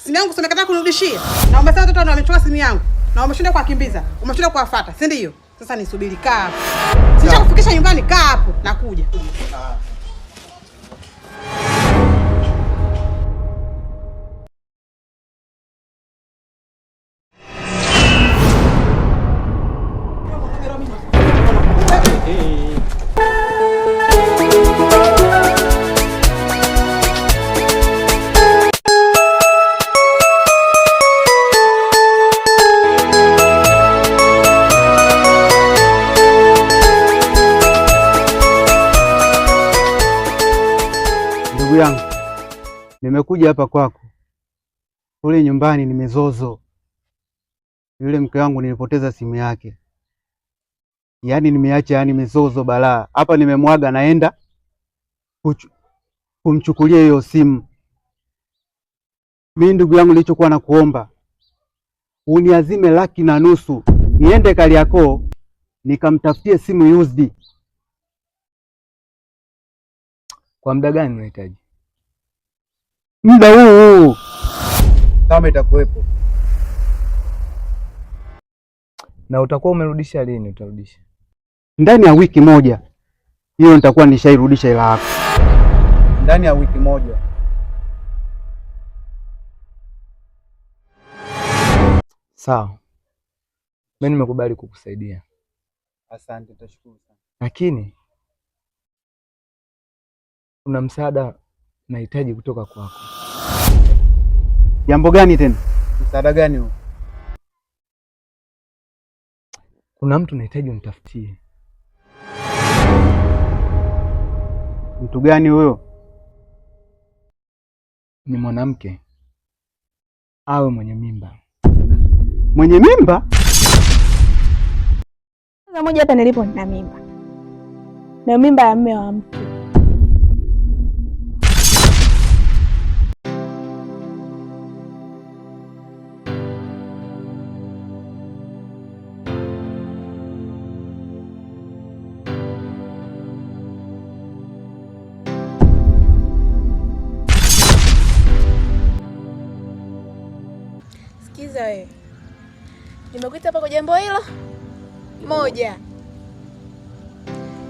Simu yangu umekataa kunirudishia. Na umesema watoto ndio wamechukua simu yangu. Na umeshinda kuwakimbiza. Umeshinda kuwafuata, si ndio? Sasa nisubiri, kaa hapo. Sishakufikisha nyumbani, kaa hapo. Nakuja. Ndugu yangu, nimekuja hapa kwako. Kule nyumbani ni mizozo. Yule mke wangu nilipoteza simu yake, yaani nimeacha, yaani mizozo balaa hapa. Nimemwaga, naenda kumchukulia hiyo simu. Mi ndugu yangu, nilichokuwa nakuomba uniazime 150,000 niende Kariakoo nikamtafutie simu used. Kwa muda gani unahitaji? Muda huu huu kama itakuwepo. Na utakuwa umerudisha lini? Utarudisha ndani ya wiki moja hiyo, nitakuwa nishairudisha hela yako ndani ya wiki moja. Sawa, mimi nimekubali kukusaidia. Asante, tashukuru sana. Lakini kuna msaada nahitaji kutoka kwako. Jambo gani tena? Msaada gani huo? Kuna mtu nahitaji unitafutie. Mtu gani huyo? Ni mwanamke, awe mwenye mimba. Mwenye mimba? Moja hapa nilipo nina mimba, na mimba ya mume wa mtu. Sikiza wewe, nimekuita hapa kwa jambo hilo moja.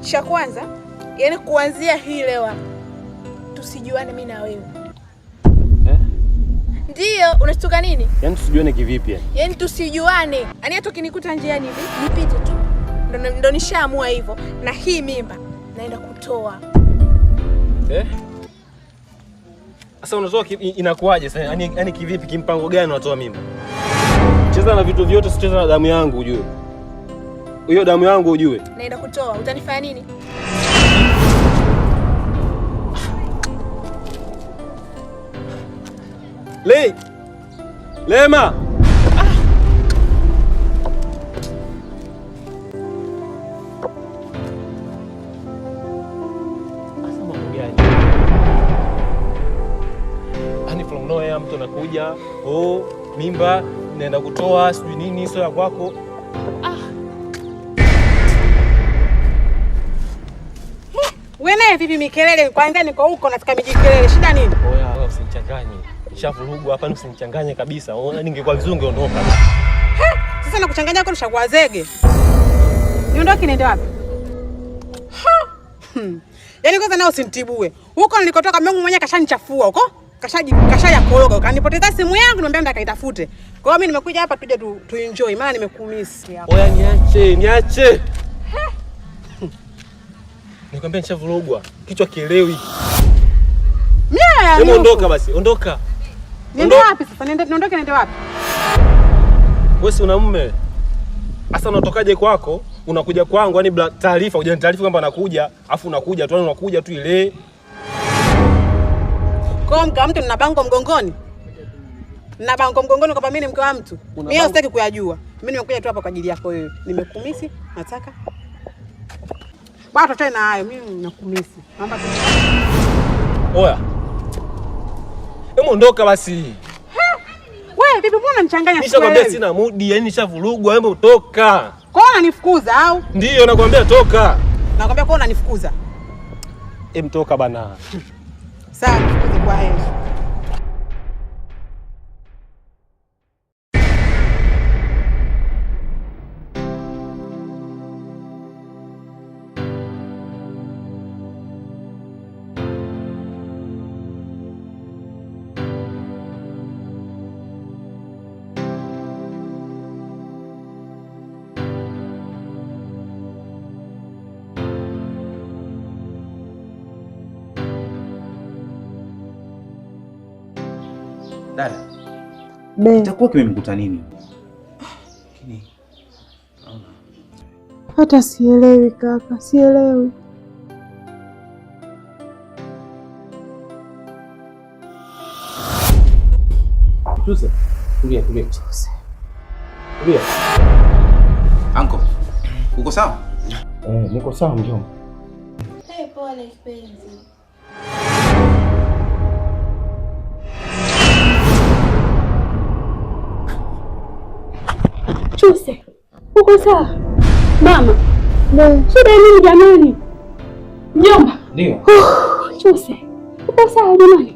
Cha kwanza, yaani kuanzia hii leo hapa tusijuane mimi na wewe eh? Ndiyo, unashtuka nini? Yaani tusijuane kivipi yani? Yaani tusijuane, yaani hata ukinikuta njiani hivi nipite tu, ndo nishaamua hivyo, na hii mimba naenda kutoa eh? Sasa unatoa inakuwaje sasa? Yaani kivipi, kimpango gani unatoa mimba? Cheza na vitu vyote, sicheza na damu yangu ujue. Hiyo damu yangu ujue. Naenda kutoa, utanifanya nini? Le. Lema. Sasa mambo gani? Yaani from nowhere mtu anakuja, oh, mimba naenda kutoa sijui nini, sio ya kwako. Wewe naye vipi mikelele? Kwanza niko huko nasikia mijikelele. Shida nini? Oya, usinichanganye. Nishavurugwa hapa, usinichanganye kabisa. Ona ningekuwa vizuri ungeondoka. Sasa nakuchanganya huko nishakuwa zege. Niondoke niende wapi? Yaani kwanza nao usinitibue. Huko nilikotoka Mungu mwenyewe kashanichafua huko. Kashayakoroga. Kanipoteza simu yangu niambia nenda kaitafute. Kwa hiyo mimi nimekuja hapa tuje tu enjoy maana nimekumiss hapa. Oya, niache, niache. Nikwambia nishavurugwa. Kichwa kielewi. Mimi Hebu ondoka basi, ondoka. Niende wapi sasa? Niende niondoke niende wapi? Wewe si una mume? Sasa unatokaje kwako? Unakuja kwangu yani bila taarifa, hujanitaarifu kwamba nakuja, afu unakuja tu, yani unakuja tu ile. Kwa mke wa mtu nina bango mgongoni. Nina bango mgongoni kwamba mimi ni mke wa mtu. Mimi sitaki kuyajua. Mimi nimekuja tu hapa kwa ajili yako wewe. Nimekumisi, nataka. Bwana tuachane na hayo, mimi nakumisi. Naomba tu. Oya. Hebu ondoka basi. Wewe vipi, mbona unanichanganya? Nishakwambia sina mudi, yani nishavurugwa, hebu toka. Kwa hiyo unanifukuza au? Ndiyo nakwambia toka. Nakwambia kwa unanifukuza. Hebu toka bana. Sawa, nifukuze kwa heri. Dada. Be. Itakuwa kimemkuta nini? Lakini hata sielewi kaka, sielewi. Chuse. Tulia, tulia. Chuse. Tulia. Anko, uko sawa? Niko sawa mjomba. Hey, pole kipenzi. Chuse, uko sawa? Mama, shida nini jamani? Mjomba. Ndio. Chuse, uko sawa jamani?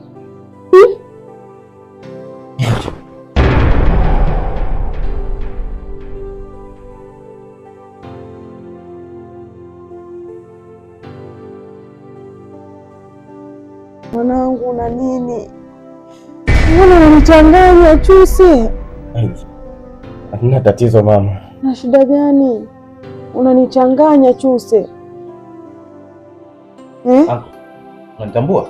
Mwanangu, una nini? Mbona unanichanganya Chuse? Hatuna tatizo mama. Na shida gani? Unanichanganya Chuse. Anko, unanitambua?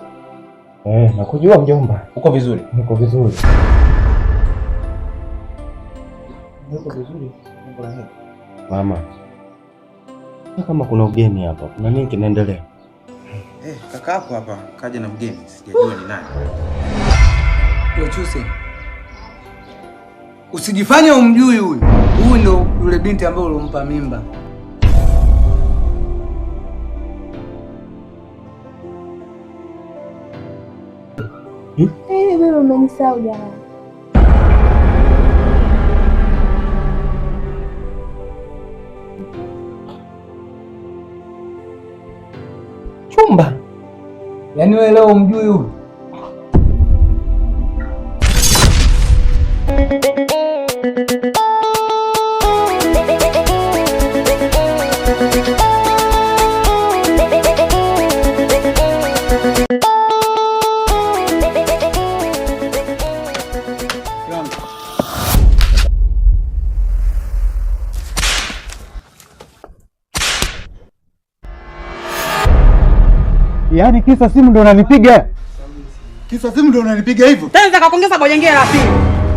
Nakujua mjomba. Uko vizuri? Niko vizuri. Niko vizuri. Mama, kama kuna ugeni hapa, kuna nini kinaendelea? Kaka yako hapa kaja na mgeni, sijajua ni nani. Chuse, usijifanye umjui huyu. Huyu ndo yule binti ambaye ulimpa mimba. Wewe umenisahau jamani. Chumba. Yaani wewe leo umjui huyu? Yaani kisa simu ndo unanipiga? Kisa simu ndo unanipiga hivyo? Tena nitakakuongeza bojengea la pili.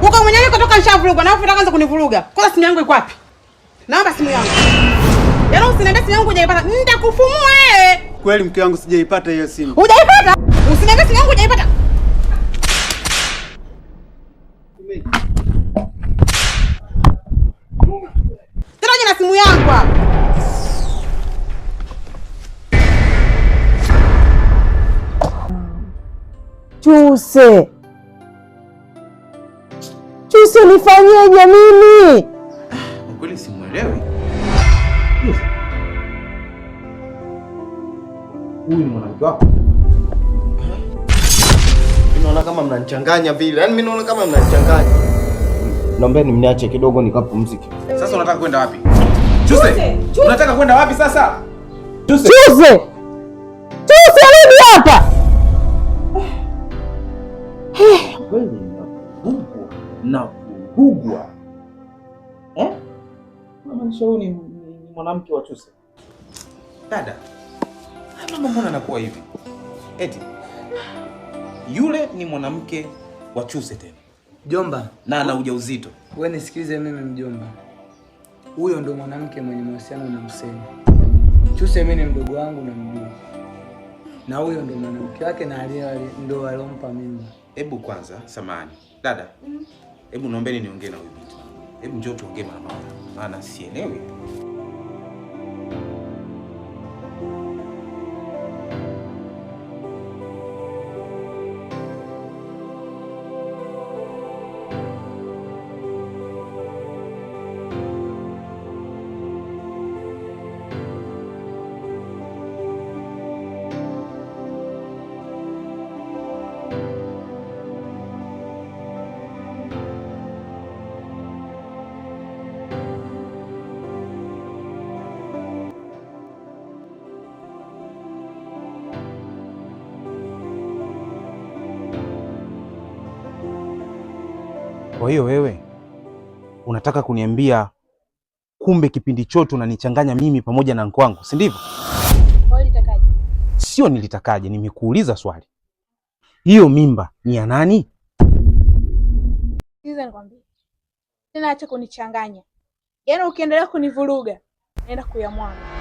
Uko mwenyewe kutoka nishavuruga na unataka kuanza kunivuruga. Kwanza simu yangu iko wapi? Naomba simu yangu. Yaani usiniambie simu yangu hujaipata. Nitakufumua wewe. Kweli mke wangu sijaipata hiyo simu. Hujaipata? Usiniambie simu yangu hujaipata. Tena je na simu yangu hapa. Chuse, Chuse, nifanyeje mimi? Kwa kweli simuelewi. Huyu ni mwanamke wako? Mimi naona kama mnanichanganya vile. Yaani mimi naona kama mnanichanganya. Naomba nimniache kidogo nikapumzike. Sasa unataka kwenda wapi? Chuse, unataka kwenda wapi sasa? Chuse. Chuse! Chuse, rudi hapa. Kweli navurugwa. Unamaanisha huyu ni mwanamke wa Chuse? Dada, mama mbona anakuwa hivi? Eti yule ni mwanamke wa Chuse tena. Mjomba. Na ana ujauzito. Wewe nisikilize mimi mjomba. Huyo ndo mwanamke mwenye mahusiano na Hussein. Chuse mimi ni mdogo wangu namjua. Na huyo ndo mwanamke wake na ndo alompa mimba. Hebu kwanza samahani. Dada. Hebu naombeni niongee na huyu binti. Hebu njoo tuongee mara moja. Maana sielewi. Kwa hiyo wewe unataka kuniambia kumbe kipindi chote unanichanganya mimi pamoja na mkwangu, si ndivyo? Ulitakaje? Sio nilitakaje, nimekuuliza swali. Hiyo mimba ni ya nani? Sikiza nikwambie. Tena acha kunichanganya. Yaani ukiendelea kunivuruga, naenda kuyamwaga.